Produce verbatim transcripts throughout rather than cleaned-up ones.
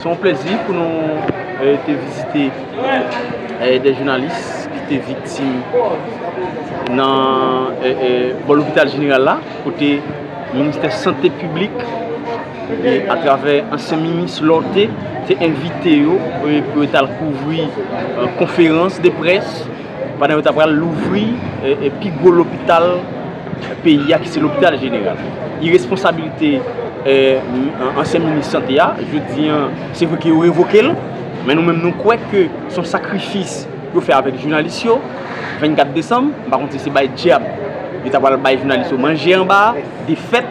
Se yon plèzi pou nou eh, te vizite eh, de jounalis ki te viktim nan eh, eh, bò lopital jeneral la, kote ministè sante piblik, e atravè ansyen minis Lorthé, te envite yo eh, pou yo t al kouvri eh, konferans de près pandan yo ta pral louvri eh, eh, pi gwo lopital peyi a, ki se lopital jeneral. Iresponsabilite eh, ansyen minis sante a, jodi a, se vre ke yo revoke l, men nou menm nou kwè ke se yon sakrifis yo fè avèk jounalis yo. Vennkat desanm, m pa konn si se bay dyab yo ta pral bay jounalis yo manje anba a, defèt,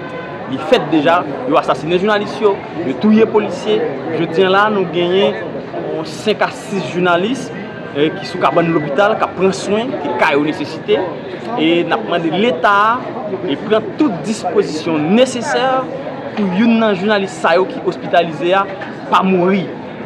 li fèt deja, yo asasinen jounalis yo, yo touye polisye. Jodi a la, nou genyen yon senk a sis jounalis eh, ki sou kabann lopital, k ap pran swen ke ka yo nesesite. E n ap mande Leta a e pran tout dispozisyon nesesè pou youn nan jounalis sa yo ki ospitalize a pa mouri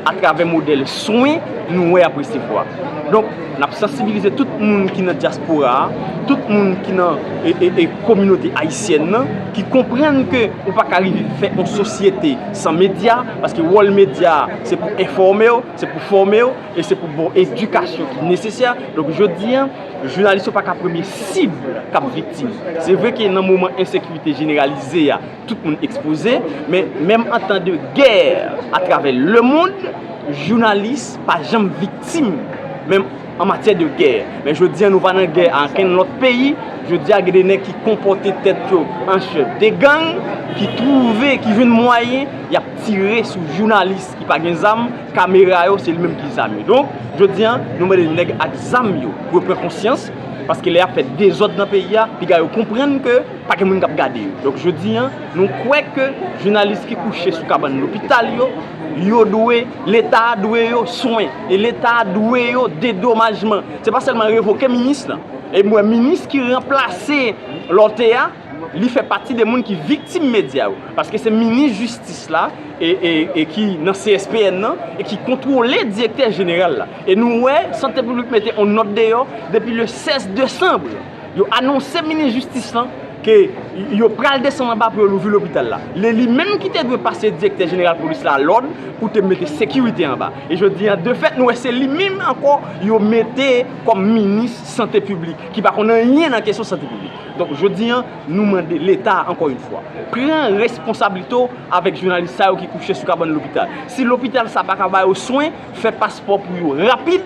atravè modèl swen nou wè y ap resevwa. Donk, n ap sansibilize tout moun ki nan dyaspora a, tout moun ki nan e, e, e, kominote ayisyèn nan, ki konprann ke ou pa ka rive fè yon sosyete san medya, paske wòl medya a, se pou enfòme w, se pou fòme w, e se pou bon edikasyon ki nesesè. Donk, jodi a, jounalis yo pa ka premye sib k ap viktim. Se vre ke nan moman ensekirite jeneralize a, tout moun ekspoze, men menm an tan de gè atravè lemonn, jounalis pa janm viktim, menm an matyè de gè. Men jodi a, nou pa nan gè a ankenn lòt peyi. Jodi a, gen de nèg ki konpòte tèt yo an chèf de gang, ki twouve, ki jwenn mwayen, y ap tire sou jounalis ki pa gen zam, kamera yo, se li menm ki zam yo. Donk, jodi a, nou mande nèg ak zam yo pou yo pran konsyans, paske lè y ap fè dezòd nan peyi a, piga yo konprann ke pa gen moun k ap gade yo. Donk, jodi a, nou kwè ke jounalis ki kouche sou kabann lopital yo, yo dwe, Leta a dwe yo swen, e Leta a dwe yo dedomajman. Se pa sèlman revoke minis lan. E m wè minis ki ranplase Lorthé a, li fè pati de moun ki viktim medya yo. Paske se minis jistis la e, e, e ki nan C S P N nan e ki kontwole direktè jeneral la. E nou wè Sante Piblik mete yon nòt deyò depi le sèz desanm. Yo anonse minis jistis lan ke yo pral desann anba pou yo louvri lopital la. Le li menm ki te dwe pase direktè jeneral polis la lòd pou te mete sekirite anba. E jodi a, de fèt, nou wè se li menm ankò yo mete kòm minis sante piblik, ki pa konn anyen nan kesyon sante piblik. Donk, jodi a, nou mande Leta, ankò yon fwa, pran responsablite w avèk jounalis sa yo ki kouche sou kabann lopital. Si lopital sa pa ka ba yo swen, fè paspò pou yo rapid,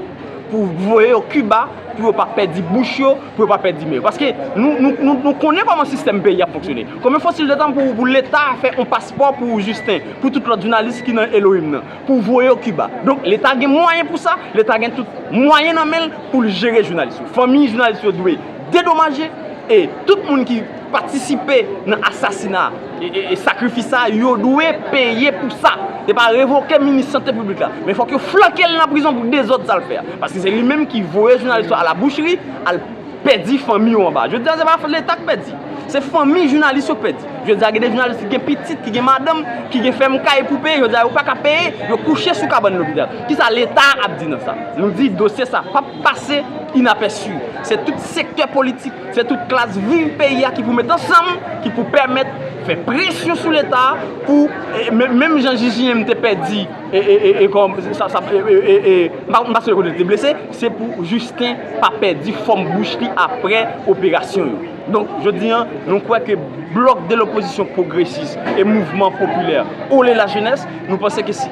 pou voye yo Kiba, pou yo pa pèdi bouch yo, pou yo pa pèdi men yo. Paske nou, nou, nou, nou konnen kòman sistèm peyi a fonksyone. Konbyen fwa sil de tan pou, pou Leta fè yon paspò pou Justin, pou tout lòt jounalis ki nan Elohim nan, pou voye yo Kiba? Donk, Leta gen mwayen pou sa, Leta gen tout mwayen nan men l pou l jere jounalis yo. Fanmi jounalis yo dwe dedomaje, e tout moun ki patisipe nan asasina e, e, e sakrifis sa, yo dwe peye pou sa. Se pa revoke minis sante piblik la, men fòk yo flanke l nan prizon pou dezòd sa l fè a. Paske se li menm ki voye jounalis yo a la boucherie, al pèdi fanmi yo anba. Jodi a, se pa Leta k pèdi, se fanmi jounalis yo k pèdi. Jodi a, gen de jounalis ki gen pitit, ki gen madanm, ki gen fèm kay pou peye. Jodi a, yo pa ka peye, yo kouche sou kabann lopital. Kisa Leta ap di nan sa? Nou di dosye sa p ap pase inapèsi. Se tout sektè politik, se tout klas viv peyi a ki pou met ansanm, ki pou pèmèt fè presyon sou Leta pou, e, men- menm jan J J M te pèdi, e, e, e, e, kòm, sa, sa, e, e, e, e, m pa, m pa sonje kote l te blese, se pou Justin pa pèdi fòm bouch li apre operasyon yo. Donk, jodi a, nou kwè ke Bloc de l'opposition progressiste et mouvement populaire Olé la jeunesse, nou panse ke si,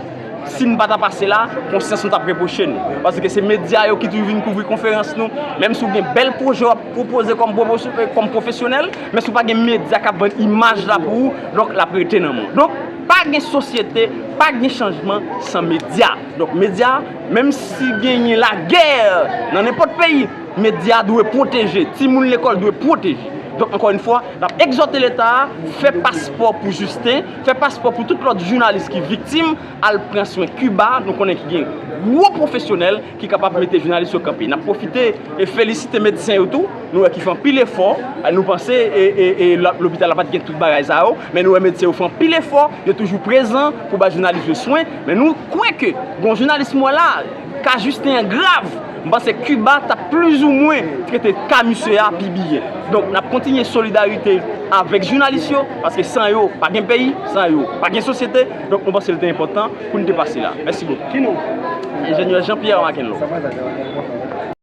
si n pa ta pase la, konsyans nou t ap repwoche nou. Paske se medya yo ki toujou vin kouvri konferans nou. Menm si w gen bèl pwojè w ap pwopoze kòm pwofesy- kòm pwofesyonèl, men si w pa gen medya k ap vann imaj la pou ou, donk l ap rete nan men w. Donk, pa gen sosyete, pa gen chanjman san medya. Donk, medya, menm si genyen lagè nan nenpòt peyi, medya dwe pwoteje, timoun lekòl dwe pwoteje. Donk, ankò yon fwa, n ap egzòte Leta a, fè paspò pou Justin, fè paspò pou tout lòt jounalis ki viktim, al pran swen Kiba, nou konnen ki gen gwo pwofesyonèl ki kapab mete jounalis yo kanpe. N ap pwofite e felisite medsen yo tou, nou wè ki fè anpil efò, nou panse e, e, e, la- lopital la pa t gen tout bagay sa yo, men nou wè medsen yo fè anpil efò, yo toujou prezan pou bay jounalis yo swen, men nou kwè ke gon jounalis m wè la, ka Justin an grav, m panse Kiba t ap plizoumwen trete ka misye a pi byen. Donk, n ap kontinye solidarite avèk jounalis yo, paske san yo, pa gen peyi, san yo, pa gen sosyete. Donk, nou panse l te enpòtan pou n te pase la. Mèsi bokou. Ki non? Enjenyè Jean Pierre Makenlo.